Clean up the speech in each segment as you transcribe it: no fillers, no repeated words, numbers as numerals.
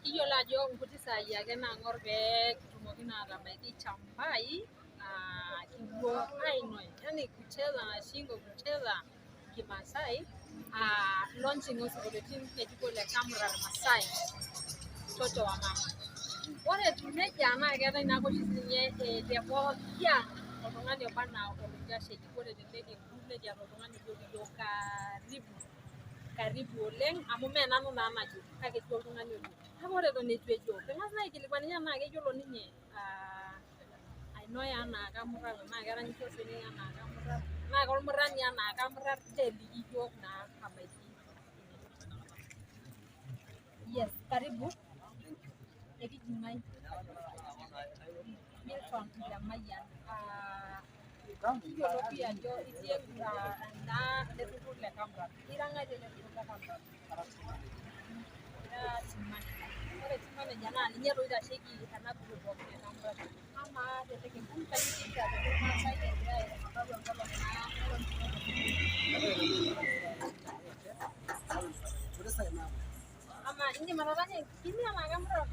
Kiyiolo ajo nkuti saai ake naang'or pee kitumoki naa atabaiki Chambai, kipuo ainoi, yani kucheza na shingo, kucheza kimasai, launching osinkolioitin ng'ejuko le Kamrat Masai, Mtoto wa Mama. Ore etiu nejia naa keetae naake oshi sininye te pooki ang oltung'ani oba anaa oloitasheki. Ore tele kekun nekiata oltung'ani ojoki iyiok karibu, karibu oleng amu mee nanu naa najo kake etii oltung'ani ojo. Kake ore eton eitu ejo, king'as naa aikilikuan ninye tenaa keyiolo ninye ainoya anaa Kamrat tenaa keranyisho sininye anaa Kamrat, tenaa kolmurrani anaa Kamrat, nchoo eliki iyiok naa abaiki ine. Yes, karibu. Ekiji ng'ae? Milton Lemayian. Kiyiolo pii ajo itii ena ele turrur le Kamrat. Ira ng'ae tele turrur le Kamrat? Ira team manager. Ore team manager naa ninye doi oitasheki ena group pookin e Kamrat. Amaa tele kekun kayieu nikiata atejo irmaasai egira aitadamu enkolong naa Amaa indim ataranya enkini anaa Kamrat?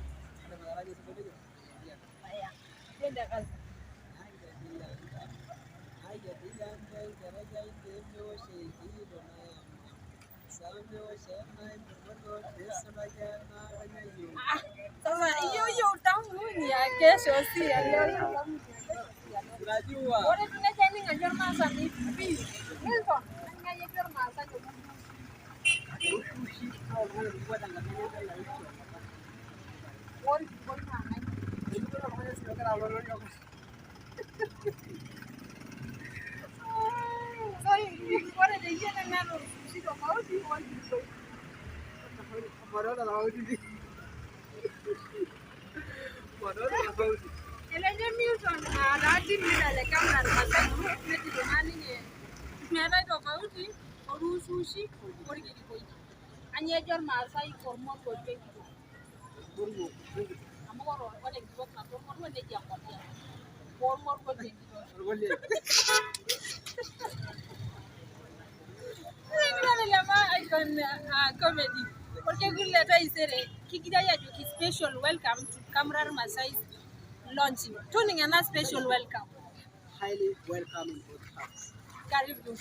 Haya, twende kazi. Ah, sasa hiyo hiyo utamu ni ya kesho, si ya leo. Hiyo utamu ni ya kesho, si ya leo. Ore nejia ening ajo irmaasani pii. Milton, ng'ae ejo irmaasai orkikuoi naa ng'ae? So, ore teyie nemeeta orkusi tofauti orkikuoi. Etejo Milton taa team leader le Kamrat Masai Group nejito naa ninye meetae tofauti oruusuushi orkikuoi. Kanyoo ejo irmaasai ormoruo ojo enkitok? Amu ore enkitok natii ormoruo neji enkolea. Ormoruo ojo enkitok. Icon comedy. Orkekun le taisere kigirai ajoki special welcome to Kamrat Masai launching. Toning'o ena special welcome. Highly welcome in both house. Karibu.